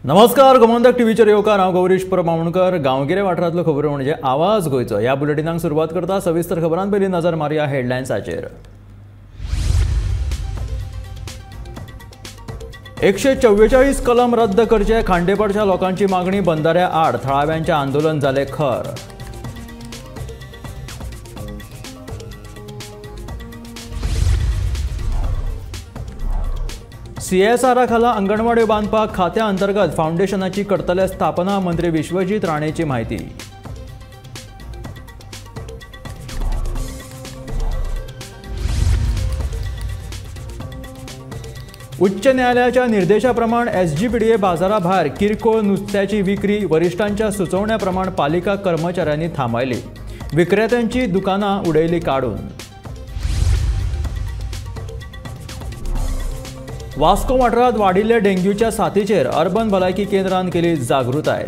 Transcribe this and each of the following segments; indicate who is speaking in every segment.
Speaker 1: नमस्कार, गोमंतक टीव्हीचेर येवकार. हांव गौरीश परब मामणकर. गांवगिरे वाठारांतल्यो खबरो म्हणजे आवाज गोंयचो. ह्या बुलेटिनाक सुरवात करता. सविस्तर खबरां पयलीं नजर मारया हेडलायन्साचेर. 144 कलम रद्द करचे खांडेपारच्या लोकांची मागणी. बंधाऱ्या आड थळाव्यांचें आंदोलन जालें खर. सीएसआरा खाला अंगणवाड्यो बांदपाक खात्या अंतर्गत फाउंडेशनाची करतले स्थापना. मंत्री विश्वजीत राणेची माहिती. उच्च न्यायालयाच्या निर्देशाप्रमाण एसजीपीडीए बाजाराभायर किरकोळ नुस्त्याची विक्री वरिष्ठांच्या सुचोवण्याप्रमाण पालिका कर्मचाऱ्यांनी थांबयली. विक्रेत्यांची दुकानां उडयली काडून. वास्को वाठारांत वाडिल्ल्या डेंग्यूच्या साथीचेर अर्बन भलायकी केंद्रान केली जागृताय.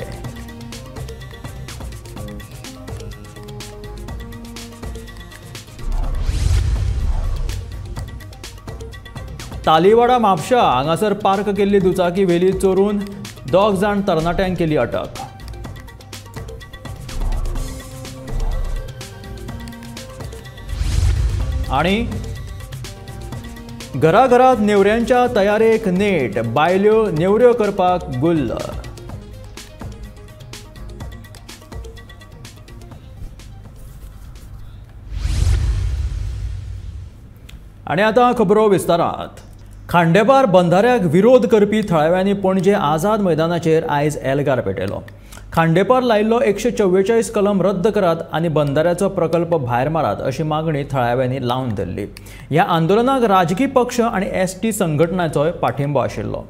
Speaker 1: तालीवाडा म्हापशा हांगासर पार्क केल्ली दुचाकी व्हेली चोरून. 2 जाण तरणाट्यांक केली अटक. आनी घराघरात नेवऱ्यांच्या तयारेक नेट. बायल्यो नेवऱ्यो करपाक गुल्ल. आनी आतां खबरो विस्तारात. खांडेपार बंधाऱ्याक विरोध करपी थळाव्यांनी पणजे आझाद मैदानाचेर आयज एल्गार पेटयलो. खांडेपार लायिल्लो 144 कलम रद्द करात आनी बंधाऱ्याचो प्रकल्प भायर मारात अशी मागणी थळाव्यांनी लावन धरली. ह्या आंदोलनाक राजकी पक्ष आनी एसटी संघटनाचोय पाठिंबो आशिल्लो.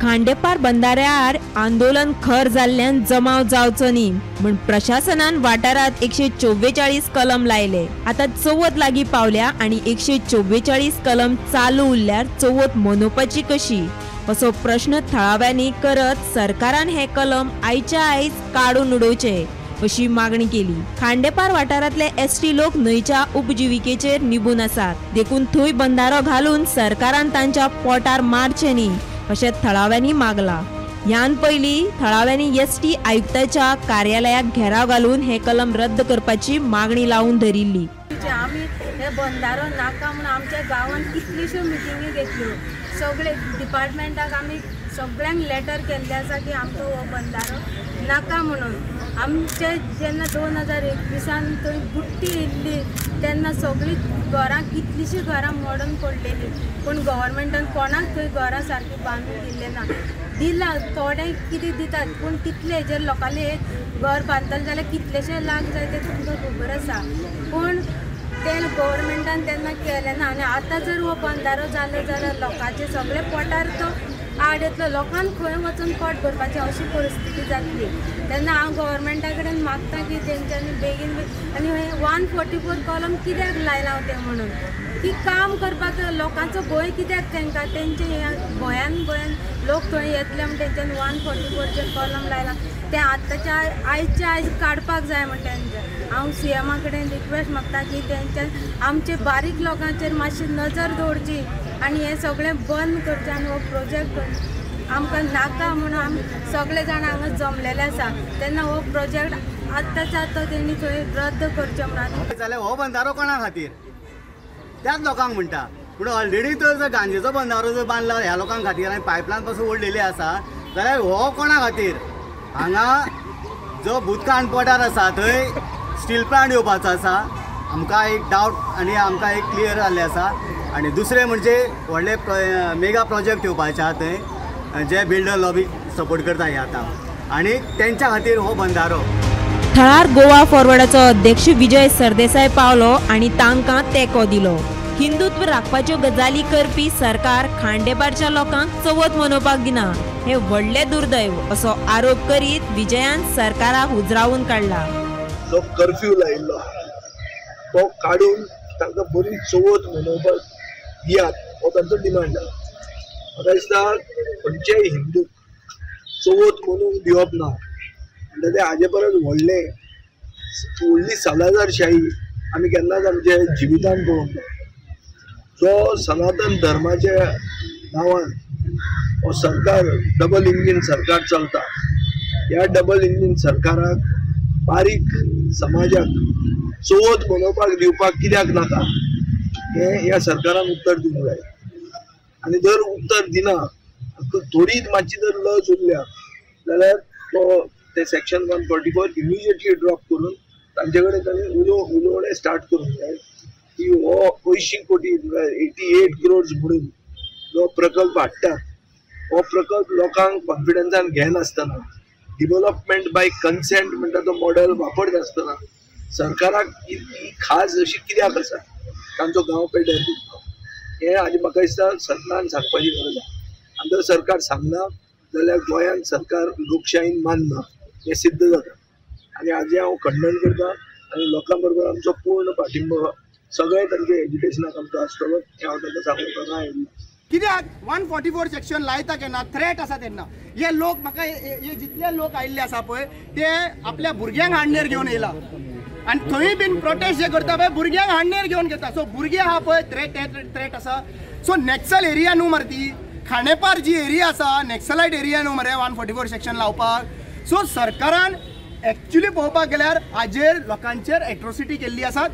Speaker 2: खांडेपार बंधाऱ्यार आंदोलन खर जाल्ल्यान जमाव जावचो न्ही म्हूण प्रशासनान वाठारांत 144 कलम लायले. आतां चवथ लागीं पावल्या आनी 144 कलम चालू उरल्यार चवथ मनोवपाची कशी असो प्रश्न थळाव्यांनी करत सरकारान हे कलम आयच्या आयज काडून उडोवचे अशी मागणी केली. खांडेपार वाठारांतले एसटी लोक न्हंयच्या उपजिविकेचेर निबून आसात, देखून थंय बंधारो घालून सरकारान तांच्या पोटार मारचें न्ही अशें थळाव्यांनी मागला. ह्यान पयलीं थळाव्यांनी एसटी आयुक्ताच्या कार्यालयाक घेराव घालून हे कलम रद्द करपाची मागणी लावून धरिल्ली.
Speaker 3: आमी हे बंधारो नाका म्हूण आमच्या गांवांत कितल्योश्यो मिटिंगी घेतल्यो. सगळे डिपार्टमेंटाक आमी सगळ्यांक लेटर केल्ले आसा की आमकां हो बंधारो नाका म्हणून. आमचे जेन्ना 2021 थंय बुट्टी येयल्ली तेन्ना सगळीं घरां कितलींशीं घरां मोडून पडलेली, पूण गव्हर्मेंटान कोणाक थंय घरां सारकीं बांदून दिल्लें ना. दिलां थोडे कितें दितात, पूण तितले हेजेर लोकांले एक घर बांदतले जाल्यार कितलेशे लाख जाय ते तुमकां खबर आसा. पूण ते गव्हर्मेंटान तेन्ना केलें ना. आनी आतां जर हो बंधारो जालो जाल्यार लोकांचे सगळे पोटार तो आड येतलो. लोकांक खंय वचून पोट भरपाचें अशी परिस्थिती जातली. तेन्ना हांव गव्हर्मेंटा कडेन मागता की तेंच्यांनी बेगीन आनी हें 144 कलम कित्याक लायलां तें म्हणून की काम करपाक लोकांचो भंय कित्याक तांकां तेंचे भंयान भंयान लोक थंय येतले म्हण तेंच्यान 144 कलम लायलां तें आतांच्या आयच्या आयज काडपाक जाय म्हण तेंचें. हांव सीएमा कडेन रिक्वेस्ट मागता की तेंच्यान आमचे बारीक लोकांचेर मातशी नजर दवरची आनी हें सगळें बंद करचें आनी हो प्रोजेक्ट आमकां नाका म्हणून आमी सगळे जाण हांगा जमलेले आसा. तेन्ना हो प्रोजेक्ट आत्ताच्या आत्तां तेणी थंय रद्द करचें म्हणून.
Speaker 4: जाल्यार हो बंधारो कोणा खातीर त्याच लोकांक म्हणटा, पूण ऑलरेडी तर जर गांजेचो बंधारो जर बांदला ह्या लोकां खातीर आनी पायपलायन पासून ओडलेली आसा जाल्यार हो कोणा खातीर? हांगा जो भूतकांड पठार आसा थंय स्टील प्लांट येवपाचो आसा. आमकां एक डावट आनी आमकां एक क्लियर जाल्लें आसा. आनी दुसरें म्हणजे व्हडले मेगा प्रोजेक्ट येवपाचे आहा थंय जे बिल्डर लॉबी सपोर्ट करता हे आतां आनी तेंच्या खातीर हो बंधारो.
Speaker 2: थळार गोवा फॉरवर्डाचो अध्यक्ष विजय सरदेसाय पावलो आनी तांकां तेंको दिलो. हिंदुत्व राखपाच्यो गजाली करपी सरकार खांडेपारच्या लोकांक चवथ मनोवपाक दिना हे व्हडलें दुर्दैव असो आरोप करीत विजयान सरकाराक उजरावून काडला.
Speaker 5: जो कर्फ्यू लायिल्लो तो काडून तांकां बरी चवथ मनोवपाक दियात हो तांचो डिमांड आसा. म्हाका दिसता खंयच्याय हिंदूक चवथ मनोवंक दिवप ना म्हणटा तें हाजे परस व्हडलें व्हडली सालाझारशाही आमी केन्नाच आमच्या जिवितान पळोवंक ना. जो सनातन धर्माच्या नांवान हो सरकार डबल इंजीन सरकार चलता, ह्या डबल इंजीन सरकाराक बारीक समाजाक चवथ मनोवपाक दिवपाक कित्याक नाका हें ह्या सरकारान उत्तर दिवंक जाय. आनी जर उत्तर दिना, थोडी मातशी जर लज उरल्या जाल्यार तो ते सेक्शन 144 इमिजिएटली ड्रॉप करून तांचे कडेन तांणी उलोवणें स्टार्ट करूंक जाय की हो 80 कोटी 88 क्रोड्स म्हणून जो प्रकल्प हाडटात हो प्रकल्प लोकांक कॉन्फिडन्सान घेनासतना, डिवलपमेंट बाय कन्सेंट म्हणटा तो मॉडल वापरनासतना सरकाराक ही खास अशी कित्याक आसा तांचो गांव पेड्ड्यार दिवपाक, हें आनी म्हाका दिसता सरकारान सांगपाची गरज आसा. आनी जर सरकार सांगना जाल्यार गोंयांत सरकार लोकशाहीन मानना हें सिद्ध जाता. आनी हाजें हांव खंडन करता आनी लोकां बरोबर आमचो पूर्ण पाठिंबो सगळे तांचे एज्युकेशनाक आमचो आसतलो हें हांव तांकां सांगूंक आयिल्लो.
Speaker 6: कित्याक 144 सेक्शन लायता केन्ना थ्रेट आसा तेन्ना हे लोक म्हाका हे जितले लोक आयिल्ले आसा पळय ते आपल्या भुरग्यांक हाडणेर घेवन येयला आनी थंय बीन प्रोटेस्ट जे करता पळय भुरग्यांक हाडणेर घेवन घेता. सो भुरगे आहा पळय थ्रेट थ्रेट आसा. सो नॅक्सल एरिया न्हू मरे ती खांडेपार जी एरिया आसा नॅक्सलायट एरिया न्हू मरे 144 सेक्शन लावपाक. सो सरकारान एक्चुली पळोवपाक गेल्यार हाजेर लोकांचेर एट्रोसिटी केल्ली आसा.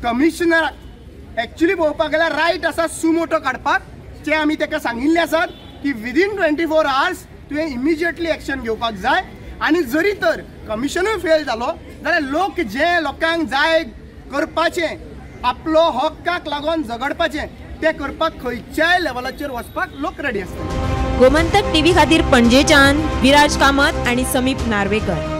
Speaker 6: कमिशनराक एक्चुली पळोवपाक गेल्यार रायट आसा सुमोटो काडपाक, जे आमी ताका सांगिल्ले आसात की विदीन 24 आवर्स तुवें इमिजिएटली एक्शन घेवपाक जाय. आनी जरी तर कमिशनूय फेल जालो जाल्यार लोक जे लोकांक जाय करपाचें आपलो हक्काक लागून झगडपाचें तें करपाक खंयच्याय लेवलाचेर वचपाक लोक रेडी आसता.
Speaker 2: गोमंतक टीव्ही खातीर पणजेच्यान विराज कामत आनी समीप नार्वेकर.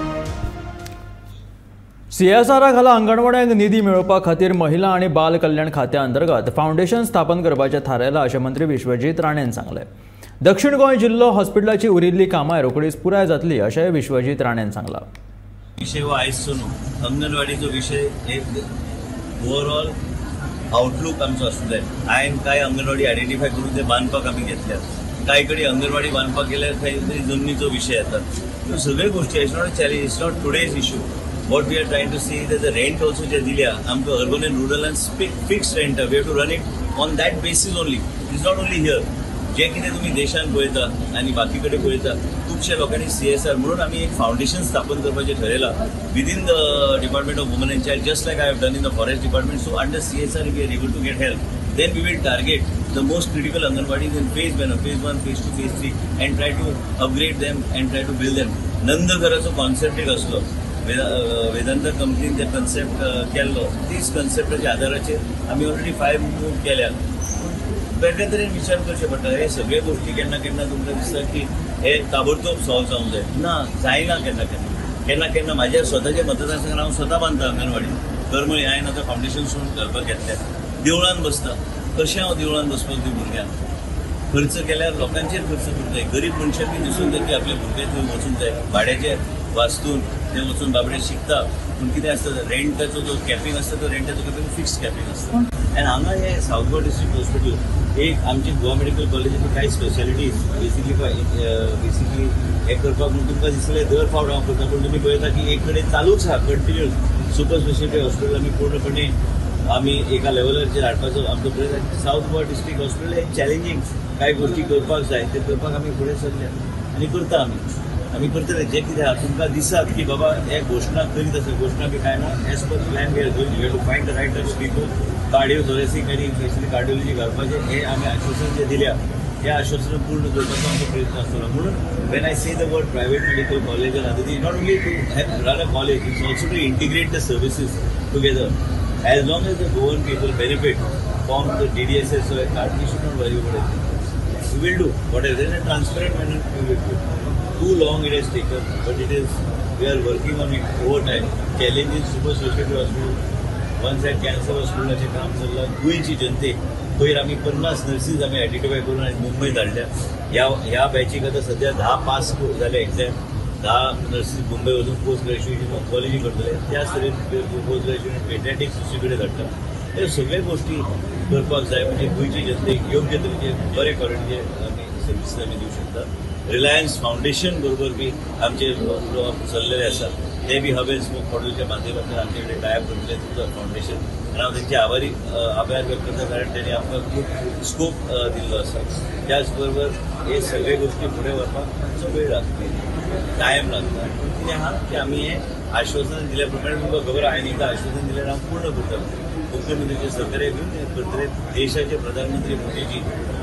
Speaker 1: सीएसआरा खाला अंगणवाड्यांक निधी मेळोवपा खातीर महिला आनी बाल कल्याण खात्या अंतर्गत फावंडेशन स्थापन करपाचें थारायलां अशें मंत्री विश्वजीत राणेन सांगलें. दक्षिण गोंय जिल्लो हॉस्पिटलाची उरिल्ली कामां रोखडीच पुराय जातली अशेंय विश्वजीत राणेन सांगलां.
Speaker 7: विशय हो आयजचो न्हू, अंगणवाडीचो विशय एक ओवरऑल आउटलूक आमचो आसूंक जाय. हांवें कांय अंगणवाडी आयडेंटिफाय करून ते बांदपाक आमी घेतल्यात, कांय कडेन अंगणवाडी बांदपाक गेल्यार खंय तरी जमनीचो विशय येता. ह्यो सगळ्यो गोश्टी it's not a challenge, it's not today's issue. What we are trying to see is that the rent also जे दिल्या आमकां urban and rural and fixed rent, we have to run it on that basis only. It's not only here. जे कितें तुमी देशान पळयता आनी बाकी कडेन पळयता खुबश्या लोकांनी सीएसआर म्हणून आमी एक फावंडेशन स्थापन करपाचें ठरयलां within the department of women and child, just like I have done in the forest department. So under CSR we are able to get help. Then we will target the most critical anganwadis in phase manner, phase 1, phase 2, phase 3 and try to upgrade them and try to build them. नंदघराचो concept एक आसलो, वेदांता कंपनीन ते concept केल्लो, तीच कन्सेप्टाच्या आदाराचेर आमी already 5 move केल्या. पूण वेगळे तरेन विचार करचे पडटा. हे सगळे गोश्टी केन्ना केन्ना तुमकां दिसता की हे ताबडतोब सॉल्व जावंक जाय, ना जायना. केन्ना केन्ना केन्ना केन्ना म्हाज्या स्वताच्या मतदारसंघात हांव स्वता बांदता अंगणवाडी करमळी. हांवें आतां फावंडेशन सोडून घालपाक घेतल्या. देवळान बसता, कशें हांव देवळान बसपाक दी भुरग्यांक? खर्च केल्यार लोकांचेर खर्च करूंक जाय. गरीब मनशाक बी दिसूंक जाय की आपल्या भुरगे थंय वचूंक जाय, भाड्याचे वास्तून ते वचून बाबडे शिकता. पूण कितें आसता, रेंटाचो जो कॅपिंग आसता तो रेंटाचो कॅपिंग फिक्स कॅपिंग आसता. आनी हांगा हे सावथ गोवा डिस्ट्रिक्ट हॉस्पिटल एक आमचे गोवा मेडिकल कॉलेजीची कांय स्पेशालिटीज बेसिकली बेसिकली हें करपाक म्हूण तुमकां दिसलें दर फावट हांव करता, पूण तुमी पळयता की एक कडेन चालूच आहा कंटिन्यूस. सुपर स्पेशालिटी हॉस्पिटल आमी पूर्णपणे आमी एका लेवलाचेर हाडपाचो आमचो प्रयत्न. सावथ गोवा डिस्ट्रिक्ट हॉस्पिटल हे चॅलेंजींग कांय गोश्टी करपाक जाय, ते करपाक आमी फुडें सरल्या आनी करता. आमी आमी करतले जे कितें आहा. तुमकां दिसत की बाबा हे घोशणा करीत आसा, घोशणा बी कांय ना. As per plan we are going, you have to find the right type of people. Cardio thoracic आनी स्पेशली कार्डियोलॉजी घालपाचें हे आमी आश्वासन जें दिल्या हे आश्वासन पूर्ण करपाचो आमचो प्रयत्न आसतलो. म्हणून when I say the word private medical college and other, not only to run a college, it's also to integrate the services together. As long as the Goan people benefit from the DDSS card, we should not worry about anything. We will do whatever in a transparent manner. We will do. Too long it has taken, but it is, we are working on it over time. Challenge is super specialty hospital. One side cancer हॉस्पिटलाचें काम चल्लां. गोंयची जनतेक पयर आमी 50 नर्सीज आमी identify करून आनी मुंबय धाडल्या. ह्या बॅचीक आतां सद्या 10 पास जाले एग्झाम. 10 नर्सीज मुंबय वचून पोस्ट ग्रॅज्युएशन ऑन्कॉलॉजी करतले, त्याच तरेन पोस्ट ग्रॅज्युएशन पेडियाट्रिक्स दुसरे कडेन धाडटा. हे सगळे गोश्टी करपाक जाय म्हणजे गोंयचे जनतेक योग्य तरेचे बरे क्वॉलिटीचे आमी सर्विसीस आमी दिवंक शकता. रिलायन्स फावंडेशन बरोबर बी आमचे उलोवप चल्लेले आसा, ते बी हब एंड स्मोक मॉडेलच्या माध्यमांतल्यान आमचे कडेन टायप करतले तुमचो फावंडेशन. आनी हांव तेंचे आभार व्यक्त करता, कारण तेणी आमकां खूब स्कोप दिल्लो आसा. त्याच बरोबर हे सगळे गोष्टी फुडें व्हरपाक मातसो वेळ लागता, टायम लागता. पूण कितें आहा की आमी हें आश्वासन दिल्या प्रमाणे तुमकां खबर आहा, हांवें एकदां आश्वासन दिल्यार हांव पूर्ण करता. मुख्यमंत्र्याचे सहकार्य घेवन करतले. देशाचे प्रधानमंत्री मोदीजी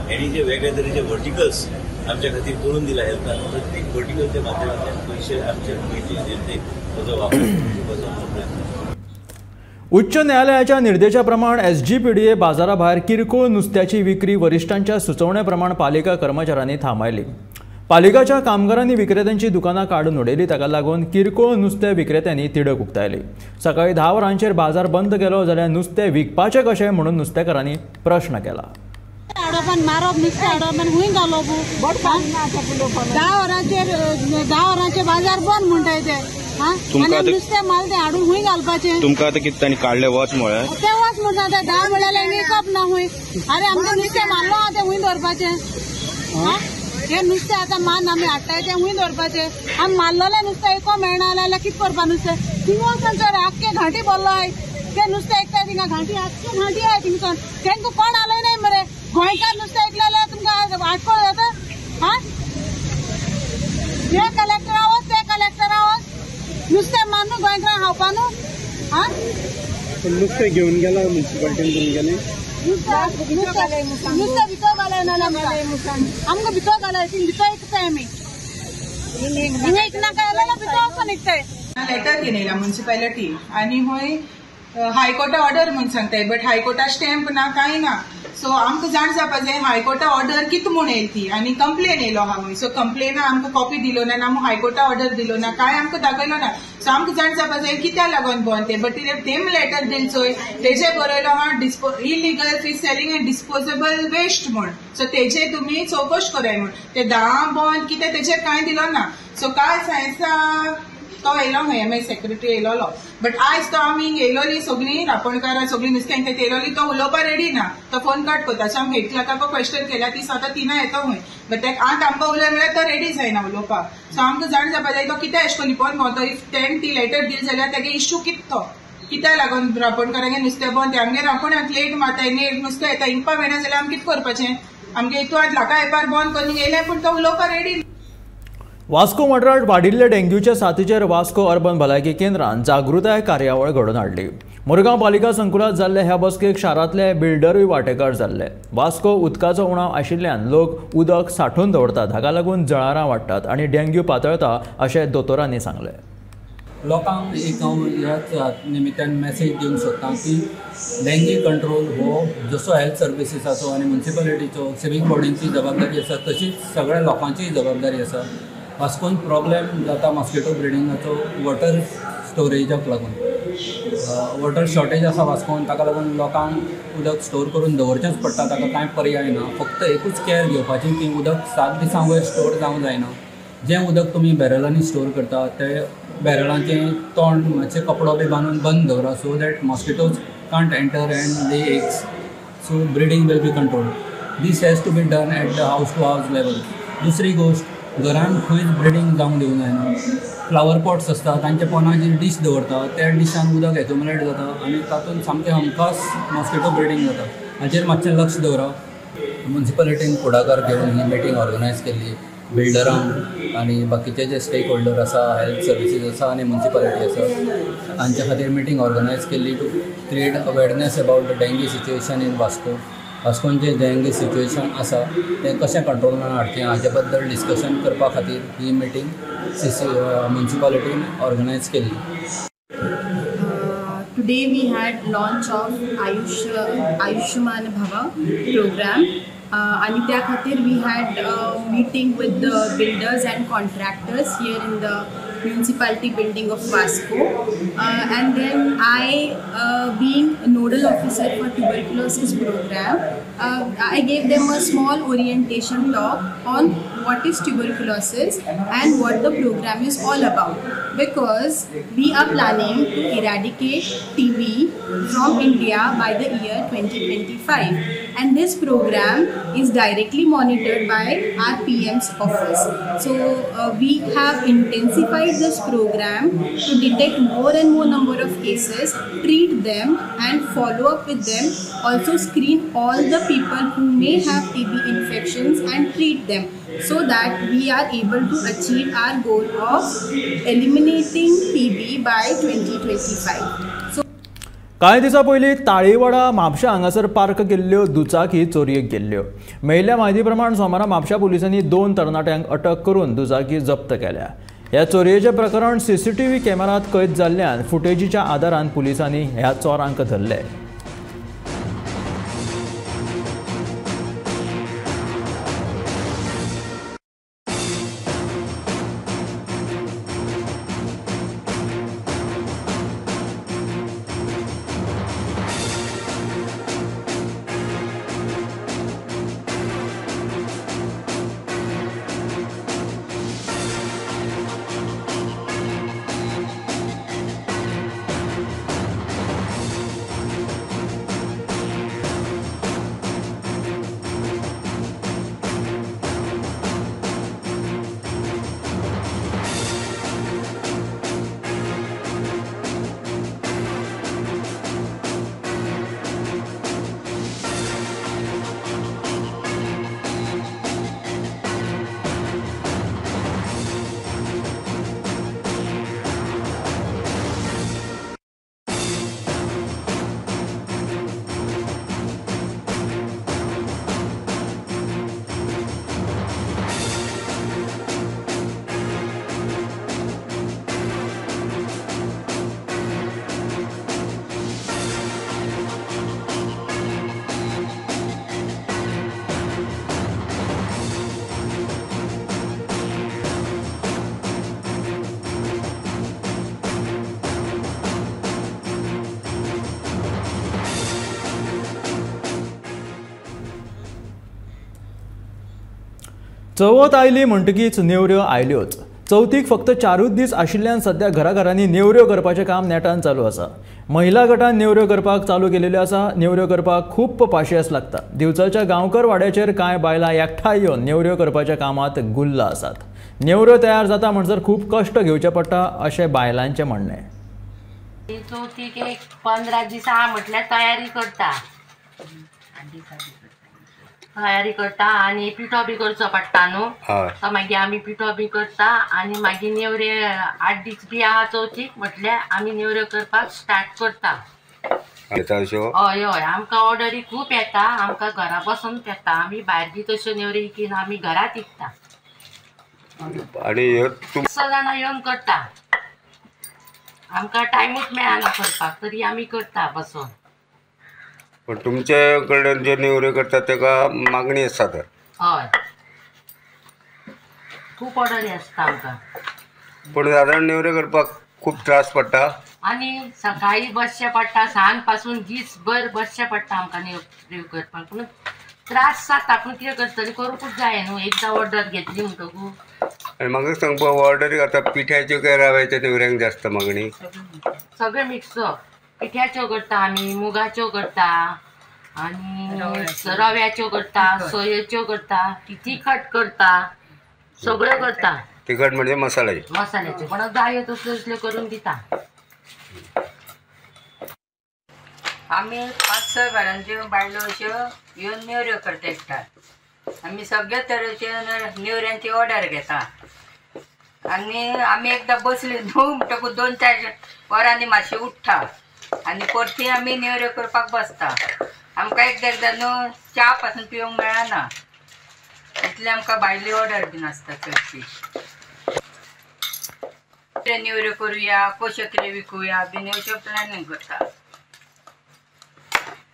Speaker 7: हेणी जे वेगळे तरेचे वर्टिकल्स आमच्या खातीर करून दिला हेल्थान, प्रत्येक वर्टिकलच्या माध्यमांतल्यान पयशे आमचे गोंयचे जनतेक ताचो वापर करपाचो आमचो प्रयत्न.
Speaker 1: उच्च न्यायालयाच्या निर्देशा प्रमाण SGPDA बाजारा भायर किरकोळ नुस्त्याची विक्री वरिश्ठांच्या सुचोवणे प्रमाण पालिका कर्मचाऱ्यांनी थांबयली. पालिकाच्या कामगारांनी विक्रेत्यांची दुकानां काडून उडयली. ताका लागून किरकोळ नुस्तें विक्रेत्यांनी तिडक उक्तायली. सकाळी 10 वरांचेर बाजार बंद केलो जाल्यार नुस्तें विकपाचें कशें म्हणून नुस्तेकारांनी प्रश्न केला.
Speaker 8: मारप नुस्तें हाडप आनी खूंय घालप? 10 वरांचेर 10 वरांचेर बाजार बंद म्हणटाय ते. आनी नुस्तें माल तें हाडून खूंय घालपाचें?
Speaker 9: तुमकां आतां कितें तांणी काडलें वच म्हळ्यार
Speaker 8: तें वच म्हणटा ते 10 म्हळ्यार विकप ना खूंय. आरे आमचें नुस्तें मारलो आहा तें खूंय दवरपाचें? हें नुस्तें आतां मान आमी हाडटाय तें खूंय दवरपाचें? आमी मारलेलें नुस्तें एको मेळना जाल्यार कितें करपा नुस्तें? थिंगा वचून सर आख्खे घांटी भरलो आहाय तें नुस्तें एकताय थिंगा घांटी आख्खे घांटी आहाय थिंगसून. तेंकां कोण आलोय नाय मरे. गोंयकार नुस्तें ऐकलें जाल्यार तुमकां आटकोळ जाता. हा हे कलेक्टरा वच ते कलेक्टरा वच नुस्तें मारून गोंयकारांक खावपा न्हू. हा
Speaker 6: नुस्तें घेवन गेला म्युनिसिपालिटीन घेवन गेलें
Speaker 8: नुस्तें भितर घालय ना आमकां भितर घालय ती भितर इकताय आमी हिंगा इकनाका जाल्यार भितर वचून इकताय.
Speaker 10: लेटर घेवन येयला म्युनिसिपालिटी आनी हूंय हायकोर्टा ऑर्डर म्हूण सांगताय, बट हायकोर्टा स्टॅम्प ना कांय ना. सो आमकां जाण जावपा जाय हायकोर्टा ऑर्डर कितें म्हूण येयली ती आनी कंप्लेन येयलो आहा म्हूण. सो कंप्लेना आमकां कॉपी दिलो ना, आमकां हायकोर्टा ऑर्डर दिलो ना, कांय आमकां दाखयलो ना. सो आमकां जाण जावपा जाय कित्याक लागून बंद तें. बट तेम लेटर दिल चोय तेजे बरयलो आहा illegal fish selling and disposable waste म्हूण. सो तेजे तुमी चवकश कराय म्हूण. ते 10 बंद कितें तेजेर कांय दिलो ना. सो कांय सायन्सा तो येयलो खंय एम एस सेक्रेटरी येयलोलो, बट आयज तो आमी येयलोली सगळीं रापणकारां सगळीं नुस्तें थंय येयलोली, तो उलोवपा रेडी ना, तो फोन कट करता. सो आमी हेड क्लर्काक क्वेश्चन केल्या, ती स्वता 3 येतो खंय, बट तेका आतां आमकां उलय म्हळ्यार तो रेडी जायना उलोवपाक. सो आमकां जाण जावपा जाय तो कितें अशें करून लिपोवन भोंवता. If तेणें ती लेटर दिली जाल्यार तेगे इश्यू कितें तो, कित्याक लागून रापणकारांगे नुस्तें बंद? आमगे रापण लेट मारताय, नेट नुस्तें येता, इंकपा मेळना जाल्यार आमी कितें करपाचें? आमगे हितू आतां लाका येपार बंद करून येयलें पूण तो उलोवपा रेडी.
Speaker 1: वास्को वाठारांत वाडिल्ल्या डेंग्यूच्या साथीचेर वास्को अर्बन भलायकी केंद्रान जागृताय कार्यावळ घडोवन हाडली. मुरगांव पालिका संकुलांत जाल्ले ह्या बसकेक शारांतले बिल्डरूय वांटेकार जाल्ले. वास्को उदकाचो उणाव आशिल्ल्यान लोक उदक सांठोवन दवरतात, हाका लागून जळारां वाडटात आनी डेंग्यू पातळटा अशें दोतोरांनी सांगलें.
Speaker 11: लोकांक एक हांव ह्याच निमित्तान मॅसेज दिवंक सोदता की डेंग्यू कंट्रोल हो जसो हेल्थ सर्विसीसाचो आनी म्युनिसिपालिटीचो सिवीक बॉडींची जबाबदारी आसा, तशीच सगळ्या लोकांचीय जबाबदारी आसा. वास्कोन प्रॉब्लेम जाता मॉस्किटो ब्रिडिंगाचो वॉटर स्टोरेजाक लागून. वॉटर शॉर्टेज आसा वास्कोन, ताका लागून लोकांक उदक स्टोर करून दवरचेंच पडटा, ताका कांय पर्याय ना. फक्त एकूच कॅर घेवपाची की उदक 7 दिसां वयर स्टोर जावंक जायना. जें उदक तुमी बॅरलांनी स्टोर करता ते बॅरलांचें तोंड मातशें कपडो बी बांदून बंद दवरा, so that mosquitoes can't enter and lay eggs, so breeding will be controlled. This has to be done at the house to house level. दुसरी गोश्ट, घरान खंयच ब्रिडींग जावंक दिवंक जायना. फ्लावर पॉट्स आसता तांच्या पोंदा जी डीश दवरता त्या डिशान उदक एक्युमुलेट जाता आनी तातूंत सामकें हमखास मॉस्किटो ब्रिडींग जाता. हाचेर मातशें लक्ष दवरा. म्युनिसिपालिटीन फुडाकार घेवन ही मिटींग ऑर्गनायज केल्ली. बिल्डरांक आनी बाकीचे जे स्टेक होल्डर आसा, हेल्थ सर्विसीस आसा आनी म्युनिसिपालिटी आसा, हांच्या खातीर मिटींग ऑर्गनायज केल्ली to create awareness about the dengue situation in Vasco. वास्कोन जें डेंग्यू सिच्युएशन आसा तें कशें कंट्रोलान हाडचें हाचे बद्दल डिस्कशन करपा खातीर ही मिटींग सी म्युनिसिपालिटीन ऑर्गनायज केल्ली.
Speaker 12: Today we had launch of Ayushman Bhava program. आणि त्या खातीर we had meeting with the builders and contractors here in the municipality building of Vasco, and then I, being nodal officer for tuberculosis program, I gave them a small orientation talk on what is tuberculosis and what the program is all about, because we are planning to eradicate TB from India by the year 2025, and this program is directly monitored by our PM's office. So we have intensified this program to detect more and more number of cases, treat them and follow up with them, also screen all the people who may have TB infections and treat them, so that we are able to achieve our goal of eliminating TB by 2025. So
Speaker 1: कांय दिसां पयलीं ताळीवाडा म्हापशा हांगासर park केल्ल्यो दुचाकी चोरयेक गेल्ल्यो. मेळिल्ल्या म्हायती प्रमाण सोमारा म्हापशा पुलिसांनी 2 तरणाट्यांक अटक करून दुचाकी जप्त केल्या. ह्या चोरयेचें प्रकरण सीसीटीव्ही कॅमेरात कैद जाल्ल्यान फुटेजीच्या आदारान पुलिसांनी ह्या चोरांक धरले. चवथ आयली म्हणटकीच नेवऱ्यो आयल्योच. चवथीक फक्त 4 दीस आशिल्ल्यान सध्या घराघरांनी नेवऱ्यो करपाचें काम नेटान चालू आसा. महिला गटान नेवऱ्यो करपाक चालू केलेल्यो आसा. नेवऱ्यो करपाक खूब पाशियेस लागता. दिवचलच्या गांवकर वाड्याचेर कांय बायलां एकठांय येवन नेवऱ्यो करपाच्या कामांत गुल्ल आसात. नेवऱ्यो तयार जाता म्हणसर खूब कश्ट घेवचे पडटा अशें बायलांचें म्हणणें.
Speaker 13: चवथीक एक 15 दीस आहा म्हटल्यार तयारी करता, तयारी करता आनी पिठो बी करचो पडटा न्हू, तो मागीर आमी पिठो बी करता आनी मागीर नेवरे 8 दीस बी आहा चवथीक म्हटल्यार आमी नेवऱ्यो करपाक स्टार्ट करता. हय हय, आमकां ऑर्डरी खूब येता, आमकां घरा बसून येता, आमी भायर बी तश्यो नेवऱ्यो विकीना, आमी घरात विकता. 6 जाणां येवन करता, आमकां टायमूच मेळना करपाक, तरी आमी करता बसून.
Speaker 9: पण तुमचे कडल्यान जे नेवऱ्यो करतात तेका मागणी आसा तर?
Speaker 13: हय, खूब ऑर्डरी आसता आमकां.
Speaker 9: पूण सादारण नेवऱ्यो करपाक खूब त्रास पडटा
Speaker 13: आनी सकाळी बसचें पडटा, सांज पासून दीसभर बसचें पडटा आमकां नेवऱ्यो करपाक. पूण त्रास जाता, पूण कितें करतलें, करूंकूच जाय न्हू एकदां ऑर्डर घेतली म्हणटकूच.
Speaker 9: आनी म्हाका सांगपा ऑर्डरी आतां पिठ्याच्यो काय रव्याच्या नेवऱ्यांक जास्त मागणी?
Speaker 13: सगळें मिक्स, पिठ्याच्यो करता आमी, मुगाच्यो करता आनी रव्याच्यो करता, सोयेच्यो करता, तिखट करता, सगळ्यो करता.
Speaker 9: तिखट म्हणजे मसाल्याच्यो?
Speaker 13: मसाल्याच्यो, पण जायो तसल्यो तसल्यो करून दिता.
Speaker 14: आमी 5-6 घरांच्यो बायलो अश्यो येवन नेवऱ्यो करता एकठांय. आमी सगळ्या तरेच्यो नेवऱ्यांची ऑर्डर घेता आनी आमी एकदां बसली न्हू म्हणटकूच 2-4 वरांनी मातशी उठ्ठा आनी परती आमी नेवऱ्यो करपाक बसता. आमकां एकदां एकदां न्हू च्या पासून पिवंक मेळना, इतले आमकां भायली ऑर्डर बीन आसता चडशी. नेवऱ्यो करुया, कश्यो कितें विकुया बीन अश्यो प्लॅनिंग करता.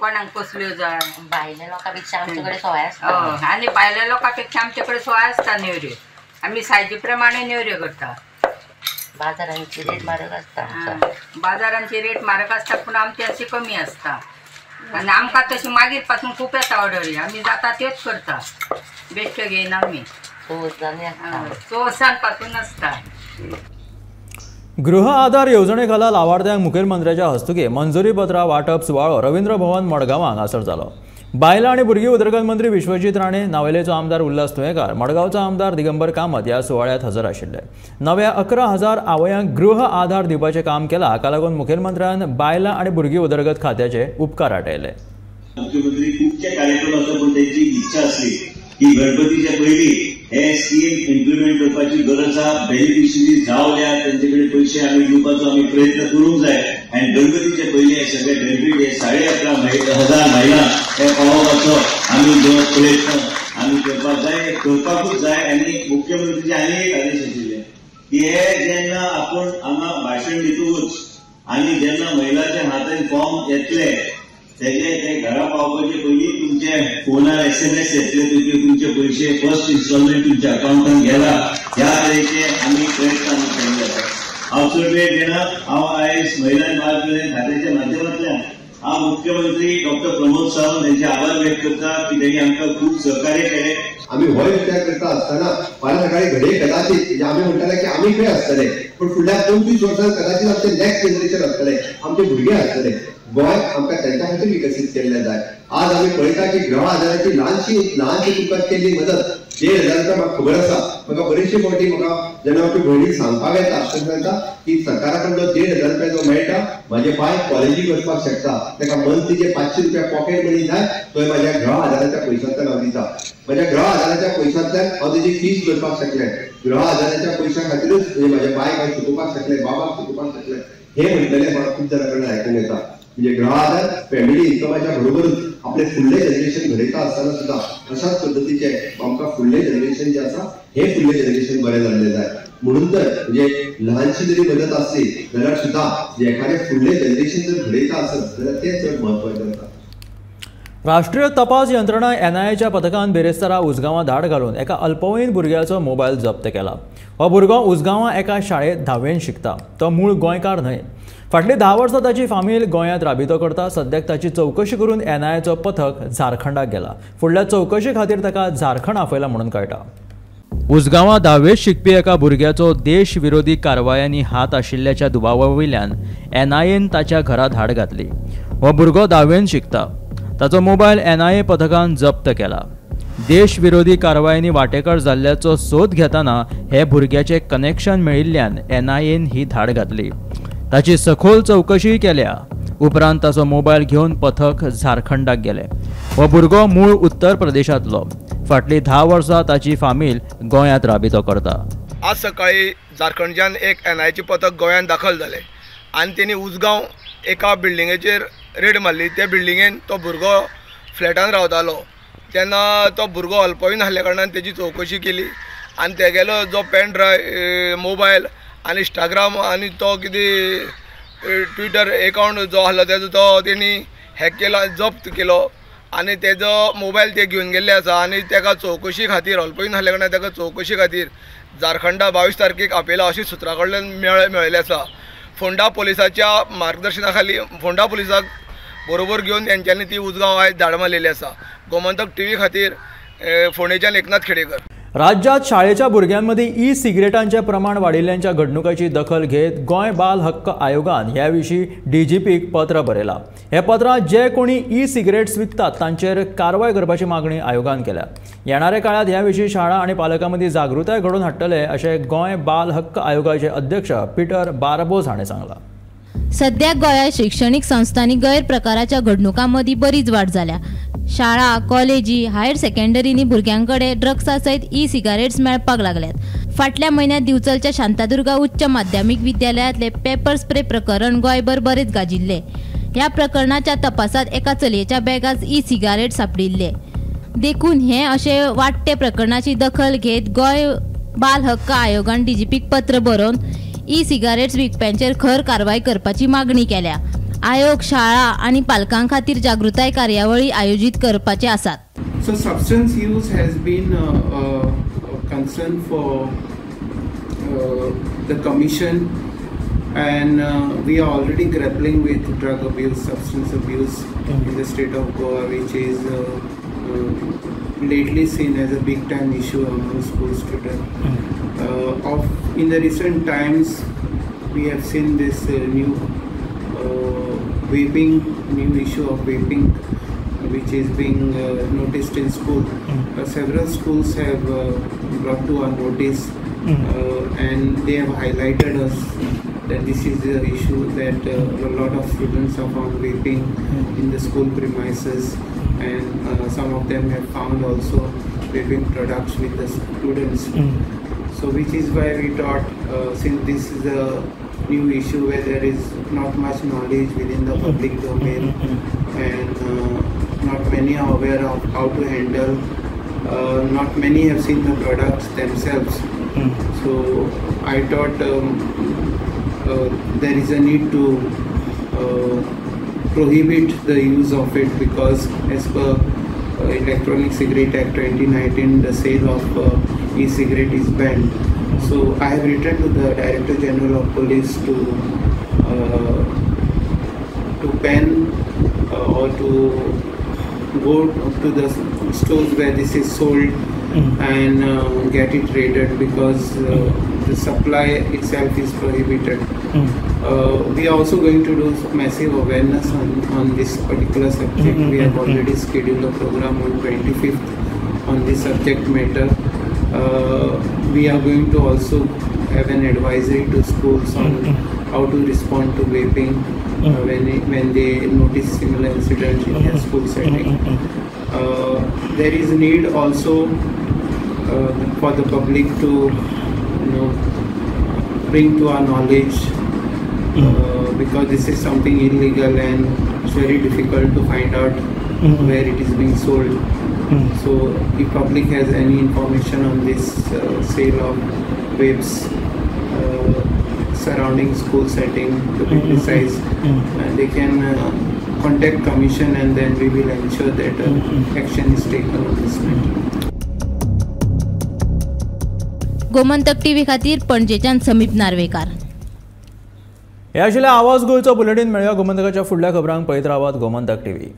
Speaker 14: कोणाक कसल्यो जाय,
Speaker 13: भायल्या लोकां पेक्षा आमचे कडेन सोय आसता.
Speaker 14: आनी भायल्या लोकां पेक्षा आमचे कडेन सोय आसता नेवऱ्यो. आमी सायजी प्रमाणे नेवऱ्यो करता.
Speaker 13: बाजारांची रेट म्हारग आसता,
Speaker 14: बाजारांची रेट म्हारग आसता, पूण आमची अशी कमी आसता. आनी आमकां तशी मागीर पासून खूब येता ऑर्डरी, आमी जाता त्योच करता, बेश्ट्यो घेयना आमी.
Speaker 13: चवथ जाली आसता.
Speaker 14: चवथान पासून आसता.
Speaker 1: गृह आधार येवजणे खाला लावार्थ्यांक मुखेलमंत्र्याच्या हस्तुकी मंजुरी पत्रां वांटप सुवाळो रवींद्र भवन मडगांवां हांगासर जालो. बायलां आनी भुरगीं उदरगत मंत्री विश्वजीत राणे, नावेलेचो आमदार उल्हास तुयेंकार, मडगांवचो आमदार दिगंबर कामत ह्या सुवाळ्यांत हजर आशिल्ले. नव्या 11,000 आवयांक गृह आधार दिवपाचें काम केलां. हाका लागून मुखेलमंत्र्यान बायलां आनी भुरगीं उदरगत खात्याचे उपकार आटयले.
Speaker 7: मुख्यमंत्री खुबशे कार्यक्रम आसा, पूण तेंची इच्छा आसली की गणपतीच्या पयलीं हे स्कीम इम्प्लिमेंट करपाची गरज आसा. बेनिफिशरी जावल्या तेंचे कडेन पयशे आमी दिवपाचो आमी प्रयत्न करूंक जाय आनी गणपतीच्या पयलीं हे सगळे बेनिफीट हे 11,500 महिला हे पावोवपाचो आमी जो प्रयत्न आमी करपाक जाय, करपाकूच जाय. आनी मुख्यमंत्रीचे आनी एक आदेश आशिल्ले की हे जेन्ना आपूण हांगा भाशण दितकूच आनी जेन्ना महिलाच्या हातान फॉर्म येतले तेजे ते घरा पावपाचे पयलीं तुमचे फोनार SMS येतले, तुमचे पयशे फर्स्ट इन्स्टॉलमेंट तुमच्या अकाउंटान गेला. ह्या तरेचे आमी प्रयत्न आमी केल्ले आसा. हांव चड वेळ घेना. हांव आयज महिला आनी बाल कल्याण खात्याच्या माध्यमांतल्यान हांव मुख्यमंत्री डॉक्टर प्रमोद सावंत हेंचे आभार व्यक्त करता की तेणी आमकां खूब सहकार्य केलें.
Speaker 15: आमी होय विचार करता आसतना फाल्यां सकाळी घडये कदाचित म्हणजे आमी म्हणटाले की आमी खंय आसतले, पूण फुडल्या 25 वर्सां कदाचित आमचे नेक्स्ट जनरेशन आसतले, आमचे भुरगे आसतले. गोंय आमकां तेंच्या खातीर विकसीत केल्लें जाय. आज आमी पळयता की गृह आधाराची ल्हानशी ल्हानशी तुमकां केल्ली मदत 1,500 रुपया म्हाका खबर आसा. म्हाका बरेचशे फावटी म्हाका जेन्ना आमच्या भयणीक सांगपाक येता तेन्ना सांगता की सरकारा कडलो 1,500 रुपया जो मेळटा म्हाजे बाय कॉलेजीक वचपाक शकता, ताका मंथली जे 500 रुपया पॉकेट मनी जाय तो म्हाज्या गृह आधाराच्या पयशांतल्यान हांव दिता. म्हाज्या गृह आधाराच्या पयशांतल्यान हांव तेजी फीस भरपाक शकलें. गृह आधाराच्या पयशां खातीरूच म्हणजे म्हाज्या बायक हांव शिकोवपाक शकलें, बाबाक शिकोवपाक शकलें. हे म्हणटलें म्हाका खूब जाणां कडल्यान आयकूंक येता. म्हणजे गृह आधार फॅमिली इन्कमाच्या बरोबरूच आपले फुडले जनरेशन घडयता आसतना सुद्दां अशाच पद्दतीचे आमकां फुडले जनरेशन जे आसा हे फुडले जनरेशन बरें जाल्लें जाय. म्हणून तर म्हणजे ल्हानशी जरी मदत आसली जाल्यार सुद्दां एखादें फुडले जनरेशन जर घडयता आसत जाल्यार तें चड म्हत्वाचें आसा.
Speaker 1: राष्ट्रीय तपास यंत्रणा एनआयएच्या पथकान बिरेस्तारा उजगांवां धाड घालून एका अल्पवयीन भुरग्याचो मोबायल जप्त केला. हो भुरगो उजगांवां एका शाळेंत धावेन शिकता. तो मूळ गोंयकार न्हय. फाटलीं 10 वर्सां ताची फामील गोंयांत राबितो करता. सद्याक ताची चवकशी करून एनआयएचो पथक झारखंडाक गेला. फुडल्या चवकशे खातीर ताका झारखंड आपयला म्हणून कळटा. उजगांवां धावेंत शिकपी एका भुरग्याचो देश विरोधी कारवायांनी हात आशिल्ल्याच्या दुबावा वयल्यान एनआयएन ताच्या घरा धाड घातली. हो भुरगो धावेंत शिकता. ताचो मोबायल एनआयए पथकान जप्त केला. देश विरोधी कारवायांनी वांटेकार जाल्ल्याचो सोद घेतना हे भुरग्याचें कनेक्शन मेळिल्ल्यान एनआयएन ही धाड घातली. ताची सखोल चवकशीय केल्या. उपरांत ताचो मोबायल घेवन पथक झारखंडाक गेले. हो भुरगो मूळ उत्तर प्रदेशांतलो. फाटलीं 10 वर्सां ताची फामील गोंयांत राबितो करता.
Speaker 16: आज सकाळी झारखंडच्यान एक एनआयएचें पथक गोंयांत दाखल जालें आनी तेणी उजगांव एका बिल्डिंगेचेर रेड मारली. त्या बिल्डिंगेन तो भुरगो फ्लॅटान रावतालो. तेन्ना तो भुरगो अल्पवयीन आसल्या कारणान तेजी चवकशी केली आनी तेगेलो जो पेन ड्रायव, मोबायल आनी इंस्टाग्राम आनी तो कितें ट्विटर एकावंट जो आसलो तेजो तो तेणी हॅक केलो, जप्त केलो आनी तेजो मोबायल ते घेवन गेल्ले आसा. आनी तेका चवकशी खातीर अल्पवयीन आसल्या कारणान तेका चवकशी खातीर झारखंडा 22 तारखेक आपयला अशी सुत्रां कडल्यान मेळिल्लें आसा. फोंडा पोलिसाच्या मार्गदर्शना खाली फोंडा पोलिसाक बरोबर घेवन तेंच्यांनी ती उजगांव आयज धाड मारलेली आसा. गोमंतक टीव्ही खातीर फोंडेच्यान एकनाथ खेडेकर.
Speaker 1: राज्यात शाळेच्या भुरग्यांमदीं ई सिगरेटांचें प्रमाण वाडिल्ल्याच्या घडणुकाची दखल घेत गोंय बाल हक्क आयोगान ह्या विशीं डीजीपीक पत्र बरयलां. हे पत्रांत जे कोणी ई सिगरेट्स विकतात तांचेर कारवाय करपाची मागणी आयोगान केल्या. येणाऱ्या काळात ह्या विशीं शाळा आनी पालकां मदीं जागृताय घडोवन हाडटले अशें गोंय बाल हक्क आयोगाचे अध्यक्ष पीटर बार्बोज हाणें सांगलां.
Speaker 17: सद्याक गोंयांत शिक्षणीक संस्थांनी गैरप्रकाराच्या घडणुकां मदीं बरीच वाड जाल्या. शाळा, कॉलेजी, हायर सेकंडरींनी भुरग्यां कडेन ड्रग्सा सयत ई सिगारेट्स मेळपाक लागल्यात. फाटल्या म्हयन्यांत दिवचलच्या शांतादुर्गा उच्च माध्यमीक विद्यालयांतले पेपर स्प्रे प्रकरण गोंयभर बरेच गाजिल्ले. ह्या प्रकरणाच्या तपासात एका चलयेच्या बॅगांत ई सिगारेट सापडिल्ले. देखून हे अशे वाडटे प्रकरणाची दखल घेत गोंय बाल हक्क आयोगान डीजीपीक पत्र बरोवन ई सिगारेट्स विकप्यांचेर खर कारवाय करपाची मागणी केल्या. आयोग शाळा आनी पालकां खातीर जागृताय कार्यावळी आयोजीत करपाचे आसात.
Speaker 18: So substance use has been a concern for the commission, and we are already grappling with drug abuse, substance abuse in the state of Goa, which is lately seen as a big time issue among school students. In the recent times, we have seen this new vaping, new issue of vaping, which is being noticed in school. Several schools have brought to our notice and they have highlighted us that this is the issue, that a lot of students are found vaping in the school premises, and some of them have found also vaping products with the students. So which is why we thought, since this is a new issue where there is not much knowledge within the public domain and not many are aware of how to handle, not many have seen the products themselves. So I thought there is a need to prohibit the use of it, because as per Electronic Cigarette Act 2019, the sale of e-cigarette is banned. So I have written to the Director General of Police to ban or to go to the stores where this is sold and get it raided, because the supply itself is prohibited. We are also going to do massive awareness on this particular subject. We have already scheduled a program on 25th on this subject matter. We are going to also have an advisory to schools on how to respond to vaping when they notice similar incidents in their school setting. There is need also for the public to, you know, bring to our knowledge, because this is something illegal and it's very difficult to find out where it is being sold. So if public has any information on this sale of vapes surrounding school setting, to be precise, and they can contact commission, and then we will ensure that action is taken on this matter.
Speaker 17: Gomantak TV खातीर पणजेच्यान समीप नार्वेकार.
Speaker 1: हे आशिल्लें आवाज गोंयचो bulletin. मेळया गोमंतकाच्या फुडल्या खबरांक. पळयत रावात गोमंतक टीव्ही.